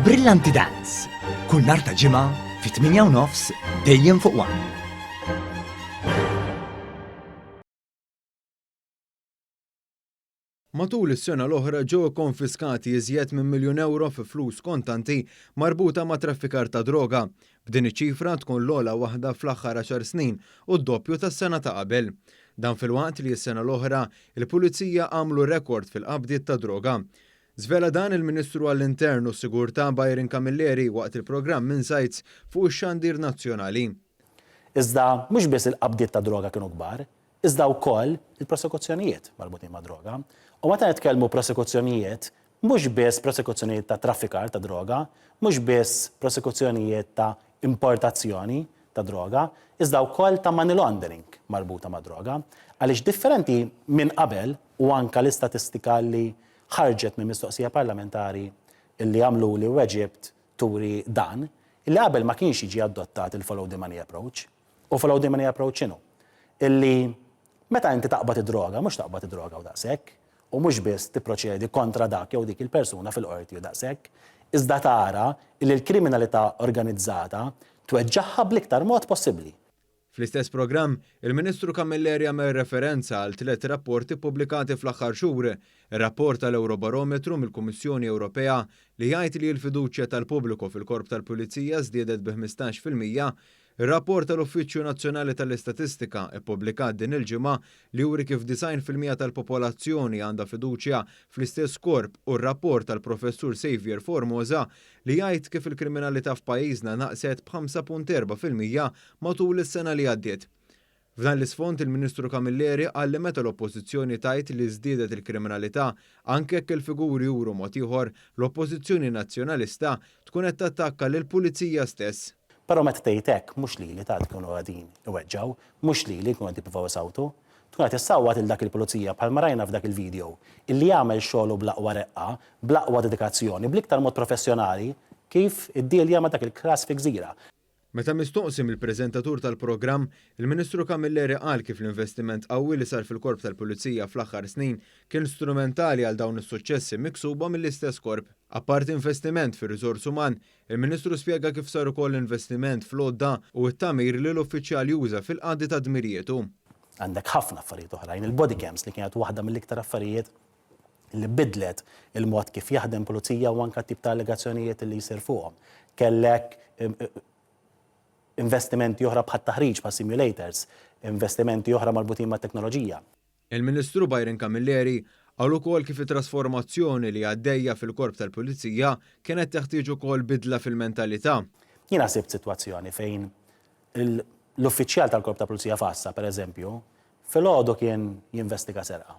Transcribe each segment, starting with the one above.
Brillanti Dance, kull nhar ta' Ġimgħa fit-8 u nofs dejjem fuq One. Matul is-sena l-oħra ġew ikkonfiskati iżjed minn miljun ewro fi flus kontanti marbuta ma' traffikar ta' droga, b'din iċ-ċifra tkun l-ogħla waħda fl-aħħar għaxar snin u d-doppju tas-sena ta' qabel. Dan filwaqt li s-sena l-oħra, il-Pulizija għamlu rekord fil-qabdiet ta' droga. Żvela dan il-Ministru għall-Intern u s-Sigurtà Byron Camilleri waqt il-programm Insights fuq ix-xandir nazzjonali. Iżda mhux biss il-qabdiet ta' droga kienu kbar, iżda wkoll il-prosekuzzjonijiet marbutin mad-droga. U meta nitkellmu prosekuzzjonijiet, mhux biss prosekuzzjonijiet ta' traffikar ta' droga, mhux biss prosekuzzjonijiet ta' importazzjoni ta' droga, iżda wkoll ta' money laundering marbuta mad-droga. Għaliex differenti minn qabel u anke l-istatistika li ħarġet minn mistoqsija parlamentari li għamluli u weġibt turi dan, illi qabel ma kienx jiġi adottat il-follow the money approach. U follow the money approach x'inhu? Illi meta inti taqbad id-droga, mhux taqbad id-droga u daqshekk, u mhux biss tipproċedi kontra dak jew dik il-persuna fil-qorti u daqshekk, iżda tara illi l-kriminalità organizzata tweġġagħha bl-iktar mod possibbli. Fl-istess programm, il-Ministru Camilleri għamel referenza għal tliet rapporti ppubblikati fl-aħħar xhur, ir-rapport tal-Ewrobarometru mill-Kummissjoni Ewropea li jgħid li l-fiduċja tal-pubbliku fil-Korp tal-Pulizija żdiedet bi 15%, Ir-rapport tal-Uffiċċju Nazzjonali tal-Istatistika ppubblikat din il-ġimgħa li juri kif 90% tal-popolazzjoni għandha fiduċja fl-istess korp u r-rapport tal-Professur Saviour Formosa li jgħid kif il-kriminalità f'pajjiżna naqset b'5.4% matul is-sena li għaddiet. F'dan l-isfond il-Ministru Camilleri qal li meta l-Oppożizzjoni tgħid li żdiedet il-kriminalità, anke jekk il-figuri juru mod ieħor, l-Oppożizzjoni Nazzjonalista tkun qed tattakka lill-Pulizija stess. Però meta tgħid hekk mhux lili ta' tkunu qegħdin iweġġgħu, mhux lili jkunu qed jippruvaw isawtu. Tkun qed issawwat lil dak il-pulizija bħalma rajna f'dak il-video illi jagħmel xogħlu bl-aqwa reqqa, bl-aqwa dedikazzjoni, bl-iktar mod professjonali kif iddilja ma' dak il-każ fi gżira. Meta mistoqsi mill-preżentatur tal-programm, il-Ministru Camilleri qal kif l-investiment qawwi li sar fil-Korp tal-Pulizija fl-aħħar snin kien strumentali għal dawn is-suċċessi miksuba mill-istess Korp. Apparti investiment fir-riżors uman, il-Ministru spjega kif sar ukoll investiment fl-għodda u t-tagħmir li l-uffiċjal juża fil-qadi ta' dmirijietu. Għandek ħafna affarijiet oħrajn, il-body cams li kienet waħda mill-iktar affarijiet li bidlet il-mod kif jaħdem pulizija u anke t-tip ta' allegazzjonijiet li jsir fuqhom. Kellek investimenti oħra bħat-taħriġ, bħal simulators, investimenti oħra marbutin mat-teknoloġija. Il-Ministru Byron Camilleri qal ukoll kif it-trasformazzjoni li għaddejja fil-Korp tal-Pulizija kienet teħtieġ ukoll bidla fil-mentalità. Jiena sibt sitwazzjoni fejn l-uffiċjal tal-Korp tal-Pulizija f'Għassa, pereżempju, filgħodu kien jinvestiga serqa.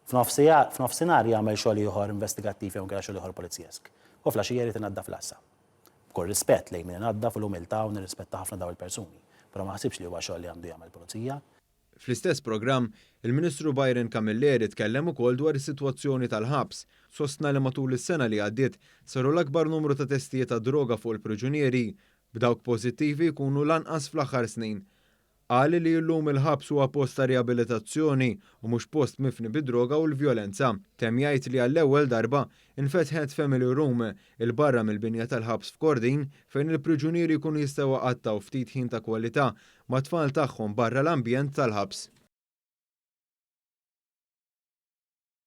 F'nofsinhar jagħmel xogħol ieħor investigattiv jew inkella xogħol ieħor polizjesk. U fl-għaxija jrid inaddaf l-għassa. B'kull rispett lejn min inaddaf u l-umiltà u nirrispetta ħafna dawn il-persuni. Però ma naħsibx li huwa xogħol li għandu jagħmel pulizija. Fl-istess programm, il-Ministru Byron Camilleri tkellem ukoll dwar is-sitwazzjoni tal-ħabs. Sostna li matul is-sena li għaddiet saru l-akbar numru ta' testijiet għad-droga fuq il-priġunieri, b'dawk pożittivi jkunu l-anqas fl-aħħar snin. Qal li illum il-ħabs huwa post ta' riabilitazzjoni u mhux post mifni bid-droga u l-vjolenza. Temm jgħid li għall-ewwel darba infetħet family room 'il barra mill-binja tal-ħabs f'Kordin fejn il-priġunieri jkunu jistgħu iqattgħu ftit ħin ta' kwalità mat-tfal tagħhom barra l-ambjent tal-ħabs.